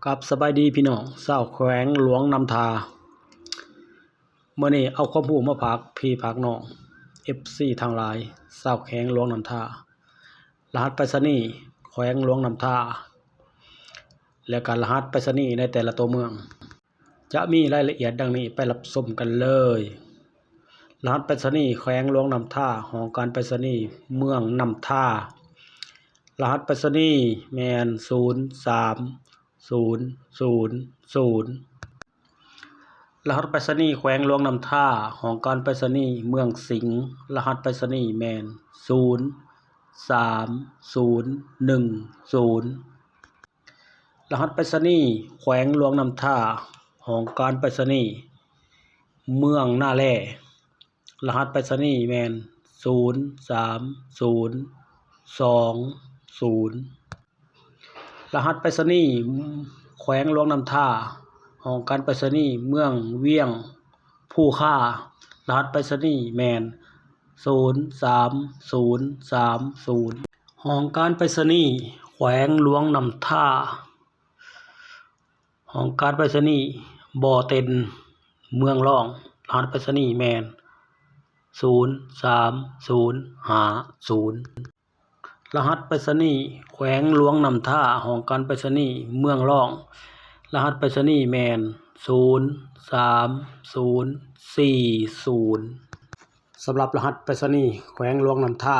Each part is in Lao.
ກັບສະບາຍດີພີ່ນ້ອງຊາວແຂວງຫຼວງນ້ຳທາ. ມື້ນີ້ເອົາຄວາມຮູ້ມາຝາກພີ່ຝາກນ້ອງ ເອັຟຊີ ທັງຫຼາຍຊາວແຂວງຫຼວງນ້ຳທາ. ລະຫັດໄປສະນີແຂວງຫຼວງນ້ຳທາ ແລະ ກະລະຫັດໄປສະນີໃນແຕ່ລະຕົວເມືອງ ຈະມີລາຍລະອຽດດັ່ງນີ້ ໄປຮັບຊົມກັນເລີຍ. ລະຫັດໄປສະນີແຂວງຫຼວງນ້ຳທາ, ຫ້ອງການໄປສະນີເມືອງນ້ຳທາ. ລະຫັດໄປສະນີແມ່ນ ສູນສາມສູນສູນສູນ. ລະຫັດໄປສະນີແຂວງຫຼວງນ້ຳທາ, ຫ້ອງການໄປສະນີເມືອງສິງ. ລະຫັດໄປສະນີແມ່ນ ສູນສາມສູນໜຶ່ງສູນ. ລະຫັດໄປສະນີແຂວງຫຼວງນ້ຳທາ, ຫ້ອງການໄປສະນີເມືອງນາແລ. ລະຫັດໄປສະນີແມ່ນ ສູນສາມສູນສອງສູນ. ລະຫັດໄປສະນີແຂວງຫຼວງນ້ຳທາ, ຫ້ອງການໄປສະນີເມືອງວຽງພູຄາ. ລະຫັດໄປສະນີແມ່ນ ສູນສາມສູນສາມສູນ. ຫ້ອງການໄປສະນີແຂວງຫຼວງນ້ຳທາ, ຫ້ອງການໄປສະນີບໍ່ເຕັນເມືອງລອງ. ລະຫັດໄປສະນີແມ່ນ ສູນສາມສູນຫ້າສູນ. ລະຫັດໄປສະນີແຂວງຫຼວງນ້ຳທາ, ຫ້ອງການໄປສະນີເມືອງລອງ. ລະຫັດໄປສະນີແມ່ນ ສູນສາມສູນສີ່ສູນ. ສຳລັບລະຫັດໄປສະນີແຂວງຫຼວງນ້ຳທາ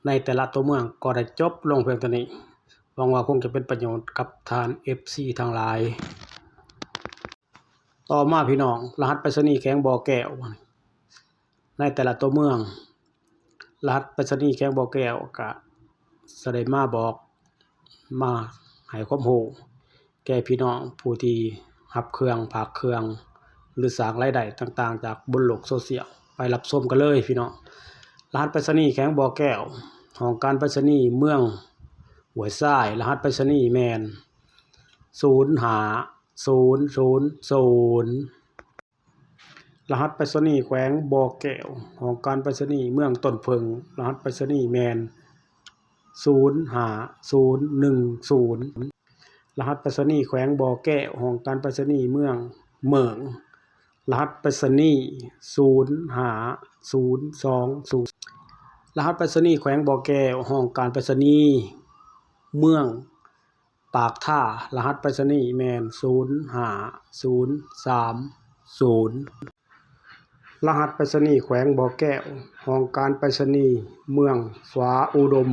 ໃນແຕ່ລະຕົວເມືອງກໍໄດ້ຈົບລົງພຽງເທົ່ານີ້. ຫວັງວ່າຄົງຈະເປັນປະໂຫຍດກັບທ່ານ ເອັຟຊີ ທັງຫຼາຍ. ຕໍ່ມາພີ່ນ້ອງ, ລະຫັດໄປສະນີແຂວງບໍ່ແກ້ວ ໃນແຕ່ລະຕົວເມືອງ. ລະຫັດໄປສະນີແຂວງບໍ່ແກ້ວກະຈະໄດ້ມາບອກ ມາໃຫ້ຄວາມຮູ້ແກ່ພີ່ນ້ອງຜູ້ທີ່ຮັບເຄື່ອງ ຝາກເຄື່ອງ ຫຼື ສ້າງລາຍໄດ້ຕ່າງໆ ຈາກບົນໂລກໂຊຊຽວ. ໄປຮັບຊົມກັນເລີຍພີ່ນ້ອງ. ລະຫັດໄປສະນີແຂວງບໍ່ແກ້ວ, ຫ້ອງການໄປສະນີເມືອງຫ້ວຍຊາຍ. ລະຫັດໄປສະນີແມ່ນ ສູນຫ້າສູນສູນສູນ. ລະຫັດໄປສະນີແຂວງບໍ່ແກ້ວ, ຫ້ອງການໄປສະນີເມືອງຕົ້ນເຜິ້ງ. ລະຫັດໄປສະນີແມ່ນ ສູນຫ້າສູນໜຶ່ງສູນ. ລະຫັດໄປສະນີແຂວງບໍ່ແກ້ວ, ຫ້ອງການໄປສະນີເມືອງເໝິງ. ລະຫັດໄປສະນີ ສູນຫ້າສູນສອງສູນ. ລະຫັດໄປສະນີແຂວງບໍ່ແກ້ວ, ຫ້ອງການໄປສະນີເມືອງ ປາກທາ. ລະຫັດໄປສະນີແມ່ນ ສູນຫ້າສູນສາມສູນ. ລະຫັດໄປສະນີແຂວງບໍ່ແກ້ວ, ຫ້ອງການໄປສະນີເມືອງສວາອຸດົມ.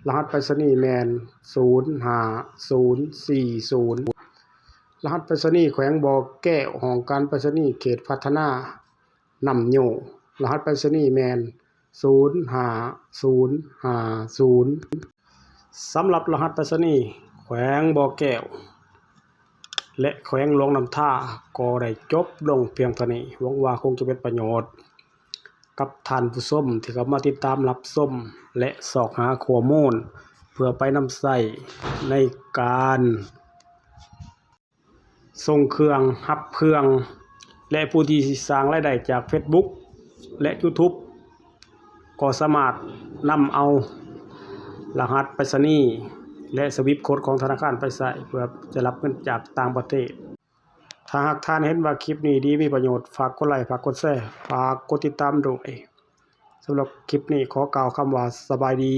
ລະຫັດໄປສະນີແມ່ນ ສູນຫ້າສູນສີ່ສູນ. ລະຫັດໄປສະນີແຂວງບໍ່ແກ້ວ, ຫ້ອງການໄປສະນີເຂດພັດທະນາ ນ້ຳໂຍ. ລະຫັດໄປສະນີແມ່ນ ສູນຫ້າສູນຫ້າສູນ. ສຳລັບລະຫັດໄປສະນີແຂວງບໍ່ແກ້ວ ແລະ ແຂວງຫຼວງນ້ຳທາ ກໍໄດ້ຈົບລົງພຽງເທົ່ານີ້. ຫວັງວ່າຄົງຈະເປັນປະໂຫຍດກັບທ່ານຜູ້ຊົມທີ່ເຂົ້າມາຕິດຕາມຮັບຊົມ ແລະ ຊອກຫາຂໍ້ມູນ ເພື່ອໄປນຳໃຊ້ໃນການ ສົ່ງເຄື່ອງ ຮັບເຄື່ອງ ແລະ ຜູ້ທີ່ສ້າງລາຍໄດ້ຈາກເຟສບຸກ ແລະ ຢູທູບ ກໍສາມາດນຳເອົາລະຫັດໄປສະນີ ແລະ ສະວິບໂຄດຂອງທະນາຄານໄປໃຊ້ ເພື່ອຈະຮັບເງິນຈາກຕ່າງປະເທດ. ຖ້າຫາກທ່ານເຫັນວ່າຄລິບນີ້ດີມີປະໂຫຍດ, ຝາກກົດໄລ, ຝາກກົດແຊ, ຝາກກົດຕິດຕາມດ້ວຍ. ສຳລັບຄລິບນີ້ຂໍກ່າວຄຳວ່າສະບາຍດີ.